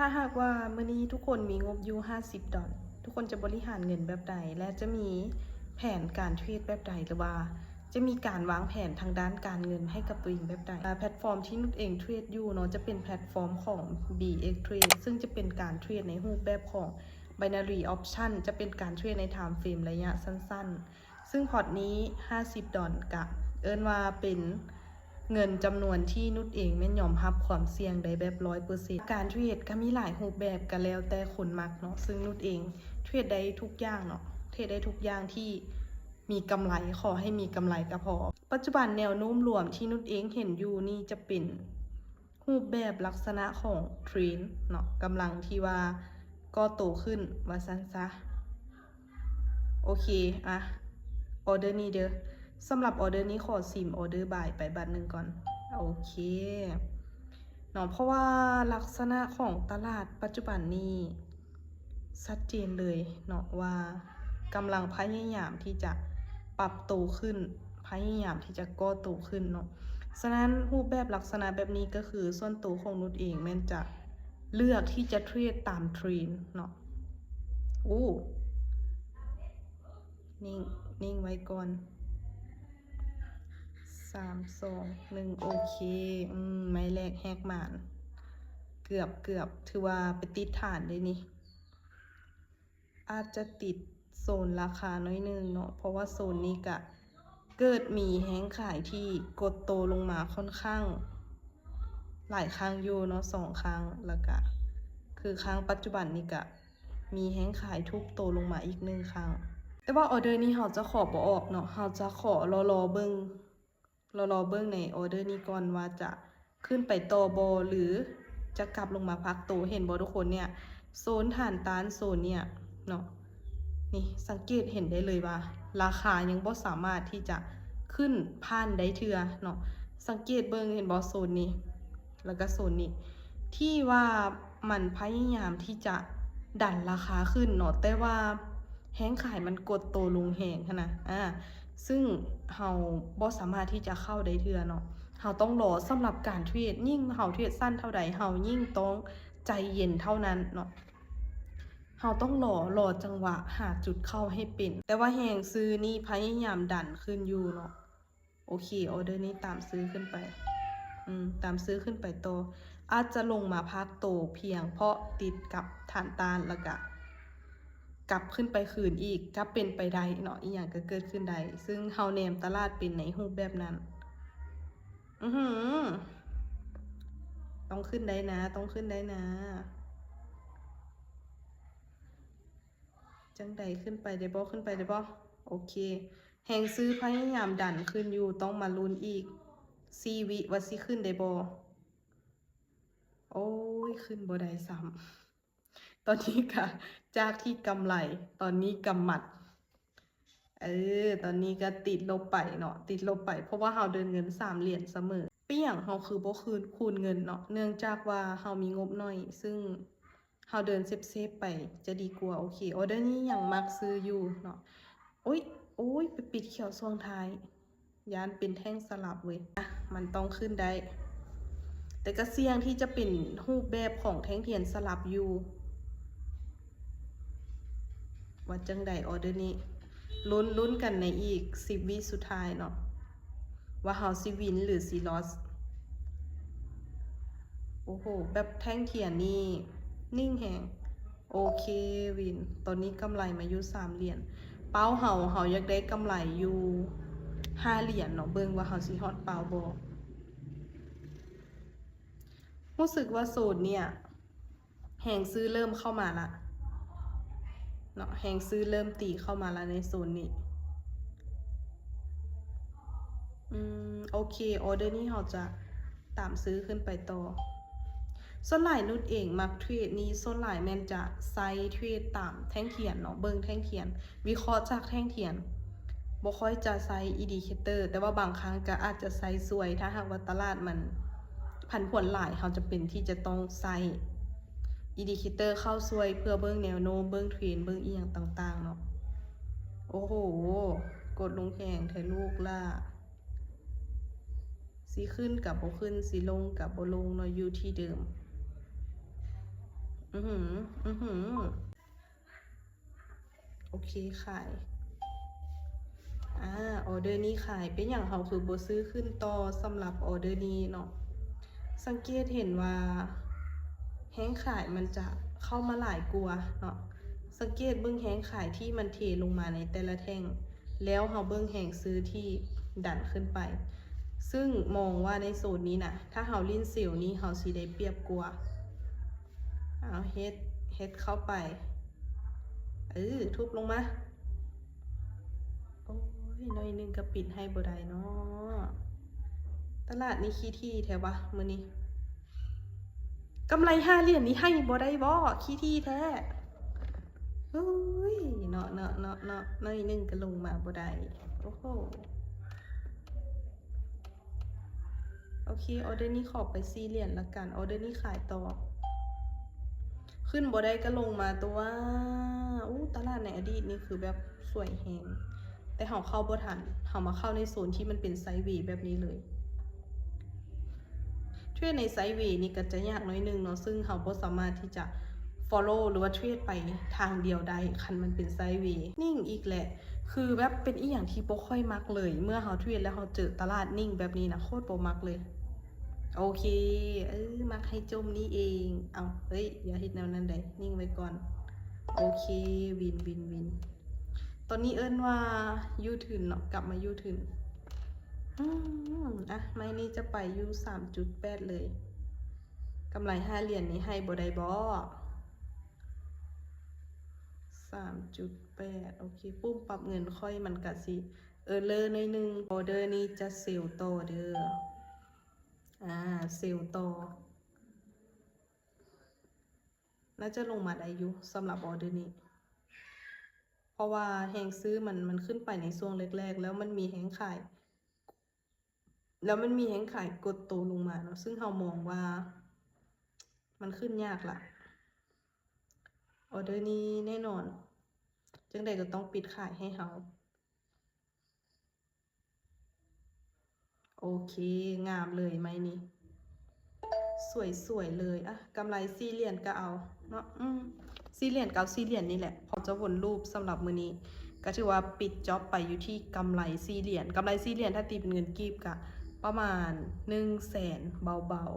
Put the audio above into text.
ຖ້າຫາກວ່າມື້ນີ້ທຸກຄົນມີງົບຢູ່ຫ້າສິບດອນ ທຸກຄົນຈະບໍລິຫານເງິນແບບໃດ ແລະ ຈະມີແຜນການເທຣດແບບໃດ ຫຼືວ່າຈະມີການວາງແຜນທາງດ້ານການເງິນໃຫ້ກັບຕົວເອງແບບໃດ? ອາ ແພລດຟອມທີ່ນຸດເອງເທຣດຢູ່ເນາະ ຈະເປັນແພລດຟອມຂອງ ບີເອັກເທຣດ ເຊິ່ງຈະເປັນການເທຣດໃນຮູບແບບຂອງ ໄບນາຣີອອບຊັນ ຈະເປັນການເທຣດໃນທາມເຟຣມໄລຍະສັ້ນໆ ເຊິ່ງພອດນີ້ຫ້າສິບດອນ ກະເອີ້ນວ່າເປັນເງິນຈຳນວນທີ່ນຸດເອງແມ່ນຍອມຮັບຄວາມສ່ຽງໄດ້ແບບຮ້ອຍເປີເຊັນ. ການເທຣດກະມີຫຼາຍຮູບແບບ ກະແລ້ວແຕ່ຄົນມັກເນາະ ເຊິ່ງນຸດເອງເທຣດໄດ້ທຸກຢ່າງເນາະ ເທຣດໄດ້ທຸກຢ່າງທີ່ມີກຳໄລ ຂໍໃຫ້ມີກຳໄລກະພໍ. ປັດຈຸບັນແນວໂນ້ມລວມທີ່ນຸດເອງເຫັນຢູ່ນີ້ຈະເປັນ ຮູບແບບລັກສະນະຂອງເທຣນເນາະ ກຳລັງທີ່ວ່າກໍ່ໂຕຂຶ້ນວ່າຊັ້ນຊະ. ໂອເຄ ອະ ອໍເດີນີ້ເດີ ສຳລັບອໍເດີນີ້ຂໍຊິມອໍເດີບາຍໄປບາດໜຶ່ງກ່ອນ. ໂອເຄເນາະ ເພາະວ່າລັກສະນະຂອງຕະຫຼາດປັດຈຸບັນນີ້ ຊັດເຈນເລີຍເນາະວ່າກຳລັງພະຍາຍາມທີ່ຈະປັບໂຕຂຶ້ນ ພະຍາຍາມທີ່ຈະກໍ່ໂຕຂຶ້ນເນາະ. ສະນັ້ນ ຮູບແບບລັກສະນະແບບນີ້ກໍຄືສ່ວນໂຕຂອງນຸດເອງແມ່ນຈະເລືອກທີ່ຈະເທຣດຕາມເທຣນເນາະ. ໂອ້ ນິ່ງ ນິ່ງໄວ້ກ່ອນ ສາມ ສອງ ໜຶ່ງ ໂອເຄ ອືມ ໄມ້ແລກແຫກໝານ ເກືອບ ເກືອບ ຖືວ່າໄປຕິດຖານເດ້ນີ້. ອາດຈະຕິດໂຊນລາຄາໜ້ອຍໜຶ່ງເນາະ ເພາະວ່າໂຊນນີ້ກະເກີດມີແຮງຂາຍທີ່ກົດໂຕລົງມາຄ່ອນຂ້າງຫຼາຍຄັ້ງຢູ່ເນາະ ສອງຄັ້ງ ແລ້ວກະຄືຄັ້ງປັດຈຸບັນນີ້ກະມີແຮງຂາຍທຸບໂຕລົງມາອີກໜຶ່ງຄັ້ງ. ແຕ່ວ່າອໍເດີນີ້ເຮົາຈະຂໍບໍ່ອອກເນາະ ເຮົາຈະຂໍລໍໆເບິ່ງ ລໍໆເບິ່ງໃນອໍເດີນີ້ກ່ອນວ່າຈະຂຶ້ນໄປຕໍ່ບໍ່ ຫຼື ຈະກັບລົງມາພັກໂຕ. ເຫັນບໍ່ທຸກຄົນ? ເນີ້ຍ ໂຊນຖານຕ້ານໂຊນເນີ້ຍເນາະ ນີ້ ສັງເກດເຫັນໄດ້ເລີຍວ່າລາຄາຍັງບໍ່ສາມາດທີ່ຈະຂຶ້ນຜ່ານໄດ້ເທື່ອເນາະ. ສັງເກດເບິ່ງ ເຫັນບໍ່? ໂຊນນີ້ ແລ້ວກະໂຊນນີ້ ທີ່ວ່າມັນພະຍາຍາມທີ່ຈະດັນລາຄາຂຶ້ນເນາະ ແຕ່ວ່າແຮງຂາຍມັນກົດໂຕລົງແຮງຫັ້ນນະ ອາ ຊຶ່ງເຮົາບໍ່ສາມາດທີ່ຈະເຂົ້າໄດ້ເທື່ອເນາະ. ເຮົາຕ້ອງລໍ ສຳລັບການເທຣດ ຍິ່ງເຮົາເທຣດສັ້ນເທົ່າໃດ ເຮົາຍິ່ງຕ້ອງໃຈເຢັນເທົ່ານັ້ນເນາະ. ເຮົາຕ້ອງລໍ ລໍຈັງຫວະ ຫາຈຸດເຂົ້າໃຫ້ເປັນ. ແຕ່ວ່າແຮງຊື້ນີ້ພະຍາຍາມດັນຂຶ້ນຢູ່ເນາະ. ໂອເຄ ອໍເດີນີ້ຕາມຊື້ຂຶ້ນໄປ ອືມ ຕາມຊື້ຂຶ້ນໄປຕໍ່ ອາດຈະລົງມາພັກໂຕພຽງເພາະຕິດກັບຖານຕ້ານ ແລ້ວກະກັບຂຶ້ນໄປຄືນອີກ ກະເປັນໄປໄດ້ເນາະ ອີ່ຫຍັງກະເກີດຂຶ້ນໄດ້ ຊຶ່ງເຮົາແນມຕະຫຼາດເປັນໃນຮູບແບບນັ້ນ. ອືຫື ຕ້ອງຂຶ້ນໄດ້ນາ ຕ້ອງຂຶ້ນໄດ້ນາ. ຈັ່ງໃດ ຂຶ້ນໄປໄດ້ບໍ່? ຂຶ້ນໄປໄດ້ບໍ່? ໂອເຄ ແຮງຊື້ພະຍາຍາມດັນຂຶ້ນຢູ່ ຕ້ອງມາລຸ້ນອີກ ສີ່ວິວ່າຊິຂຶ້ນໄດ້ບໍ່? ໂອ້ຍ ຂຶ້ນບໍ່ໄດ້ຊ້ຳ. ຕອນນີ້ກະຈາກທີ່ກຳໄລ ຕອນນີ້ກຳໝັດ ເອີ ຕອນນີ້ກະຕິດລົບໄປເນາະ ຕິດລົບໄປ ເພາະວ່າເຮົາເດີນເງິນສາມຫຼຽນສະເໝີ. ເປັນຫຍັງເຮົາຄືບໍ່ຄືນ ຄູນເງິນເນາະ? ເນື່ອງຈາກວ່າເຮົາມີງົບໜ້ອຍ ຊຶ່ງ ເຮົາເດີນເຊບໆໄປຈະດີກວ່າ. ໂອເຄ ອໍເດີນີ້ຍັງມັກຊື້ຢູ່ເນາະ. ໂອ້ຍ ໂອ້ຍ ໄປປິດຂຽວຊ່ວງທ້າຍ ຢ້ານເປັນແທ່ງສະຫຼັບເວີຍ. ອະ ມັນຕ້ອງຂຶ້ນໄດ້ ແຕ່ກະສ່ຽງທີ່ຈະເປັນຮູບແບບຂອງແທ່ງທຽນສະຫຼັບຢູ່. ວ່າຈັ່ງໃດ ອໍເດີນີ້ ລຸ້ນ ລຸ້ນກັນໃນອີກສິບວິສຸດທ້າຍເນາະ ວ່າເຮົາຊິວິນ ຫຼື ຊິລອສ. ໂອ້ໂຫ ແບບແທ່ງທຽນນີ້ນິ່ງແຮງ. ໂອເຄ ວິນ ຕອນນີ້ກຳໄລມາຢູ່ສາມຫຼຽນ. ເປົ້າເຮົາ ເຮົາຢາກໄດ້ກຳໄລຢູ່ຫ້າຫຼຽນເນາະ ເບິ່ງວ່າເຮົາຊິຮອດເປົ້າບໍ່. ຮູ້ສຶກວ່າໂຊນເນີ້ຍ ແຮງຊື້ເລີ່ມເຂົ້າມາລະເນາະ ແຮງຊື້ເລີ່ມຕີເຂົ້າມາລະໃນໂຊນນີ້. ອືມ ໂອເຄ ອໍເດີນີ້ເຮົາຈະຕາມຊື້ຂຶ້ນໄປຕໍ່. ສ່ວນຫຼາຍນຸດເອງມັກເທຣດນີ້ ສ່ວນຫຼາຍແມ່ນຈະໃຊ້ເທຣດຕາມແທ່ງທຽນເນາະ ເບິ່ງແທ່ງທຽນ ວິເຄາະຈາກແທ່ງທຽນ ບໍ່ຄ່ອຍຈະໃຊ້ອິນດິເຄເຕີ ແຕ່ວ່າບາງຄັ້ງກະອາດຈະໃຊ້ຊ່ວຍ ຖ້າຫາກວ່າຕະຫຼາດມັນຜັນຜວນຫຼາຍ ເຮົາຈຳເປັນທີ່ຈະຕ້ອງໃຊ້ອິນດິເຄເຕີເຂົ້າຊ່ວຍ ເພື່ອເບິ່ງແນວໂນ້ມ ເບິ່ງເທຣນ ເບິ່ງອີ່ຫຍັງຕ່າງໆເນາະ. ໂອ້ໂຫ ກົດລົງແຮງແທ້ລູກຫຼ້າ. ຊິຂຶ້ນກະບໍ່ຂຶ້ນ ຊິລົງກະບໍ່ລົງເນາະ ຢູ່ທີ່ເດີມ. ອືຫື ອືຫື ໂອເຄ ຂາຍ. ອາ ອໍເດີນີ້ຂາຍ. ເປັນຫຍັງເຮົາຄືບໍ່ຊື້ຂຶ້ນຕໍ່ສຳລັບອໍເດີນີ້ເນາະ? ສັງເກດເຫັນວ່າແຮງຂາຍມັນຈະເຂົ້າມາຫຼາຍກວ່າເນາະ. ສັງເກດເບິ່ງແຮງຂາຍທີ່ມັນເທລົງມາໃນແຕ່ລະແທ່ງ ແລ້ວເຮົາເບິ່ງແຮງຊື້ທີ່ດັນຂຶ້ນໄປ. ຊຶ່ງມອງວ່າໃນໂຊນນີ້ນະ ຖ້າເຮົາຫຼິ້ນເຊວນີ້ ເຮົາຊິໄດ້ປຽບກວ່າ. ເອົາ ເຮັດ ເຮັດເຂົ້າໄປ. ເອີ ທຸບລົງມາ. ໂອ້ຍ ໜ້ອຍໜຶ່ງກໍປິດໃຫ້ບໍ່ໄດ້ເນາະ. ຕະຫຼາດນີ້ຂີ້ຖີ່ແທ້ວະມື້ນີ້. ກຳໄລຫ້າຫຼຽນນີ້ໃຫ້ບໍ່ໄດ້ບໍ? ຂີ້ຖີ່ແທ້. ໂອ້ຍ ເນາະ ເນາະ ເນາະ ເນາະ. ໜ້ອຍໜຶ່ງກໍລົງມາບໍ່ໄດ້. ໂອ້ໂຫ. ໂອເຄ ອໍເດີນີ້ຂໍໄປສີ່ຫຼຽນລະກັນ. ອໍເດີນີ້ຂາຍຕໍ່. ຂຶ້ນບໍ່ໄດ້ກໍລົງມາຕົວະ. ອູ້ ຕະຫຼາດໃນອະດີດນີ້ຄືແບບສວຍແຮງ ແຕ່ເຮົາເຂົ້າບໍ່ທັນ. ເຮົາມາເຂົ້າໃນໂຊນທີ່ມັນເປັນໄຊເວແບບນີ້ເລີຍ. ເທຣດໃນໄຊເວນີ້ກໍຈະຍາກໜ້ອຍໜຶ່ງເນາະ, ຊຶ່ງເຮົາບໍ່ສາມາດທີ່ຈະ follow ຫຼືວ່າເທຣດໄປທາງດຽວໄດ້ ຄັນມັນເປັນໄຊເວ. ນິ່ງອີກແຫຼະ. ຄືແບບເປັນອີ່ຫຍັງທີ່ບໍ່ຄ່ອຍມັກເລີຍ ເມື່ອເຮົາເທຣດແລ້ວເຮົາເຈີຕະຫຼາດນິ່ງແບບນີ້ນະ ໂຄດບໍ່ມັກເລີຍ. ໂອເຄ ເອີ ມັກໃຫ້ຈົ່ມນີ້ເອງ. ເອົ້າ ເຮີ້ຍ ຢ່າເຮັດແນວນັ້ນເດ້ ນິ່ງໄວ້ກ່ອນ. ໂອເຄ ວິນ ວິນ ວິນ. ຕອນນີ້ເອີ້ນວ່າ U-turn ເນາະ, ກັບມາ U-turn. ອືມ ອ່ະ ໄມ້ນີ້ຈະໄປຢູ່ສາມຈຸດແປດເລີຍ. ກຳໄລຫ້າຫຼຽນນີ້ໃຫ້ບໍ່ໄດ້ບໍ? ສາມຈຸດແປດ ໂອເຄ. ປຸ່ມປັບເງິນຂ້ອຍມັນກະຊິ error ໜ້ອຍໜຶ່ງ. ອໍເດີນີ້ຈະເຊວຕໍ່ເດີ. ອາ ເຊວຕໍ່. ໜ້າຈະລົງມາໄດ້ຢູ່ສຳລັບອໍເດີນີ້ ເພາະວ່າແຮງຊື້ມັນ ມັນຂຶ້ນໄປໃນຊ່ວງແລກໆ ແລ້ວມັນມີແຮງຂາຍ ແລ້ວມັນມີແຮງຂາຍກົດໂຕລົງມາເນາະ, ຊຶ່ງເຮົາມອງວ່າມັນຂຶ້ນຍາກລະ. ອໍເດີນີ້ແນ່ນອນ ຈັ່ງໃດກໍຕ້ອງປິດຂາຍໃຫ້ເຮົາ. ໂອເຄ ງາມເລີຍໄມ້ນີ້ ສວຍໆເລີຍ. ອ່ະ ກຳໄລສີ່ຫຼຽນກໍເອົາເນາະ. ອືມ ສີ່ຫຼຽນກໍເອົາສີ່ຫຼຽນນີ້ແຫຼະ ເພາະຈະວົນລູບ. ສຳລັບມື້ນີ້ກໍຖືວ່າປິດຈ໊ອບໄປຢູ່ທີ່ກຳໄລສີ່ຫຼຽນ. ກຳໄລສີ່ຫຼຽນ ຖ້າຕີເປັນເງິນກີບກໍປະມານໜຶ່ງແສນເບົາ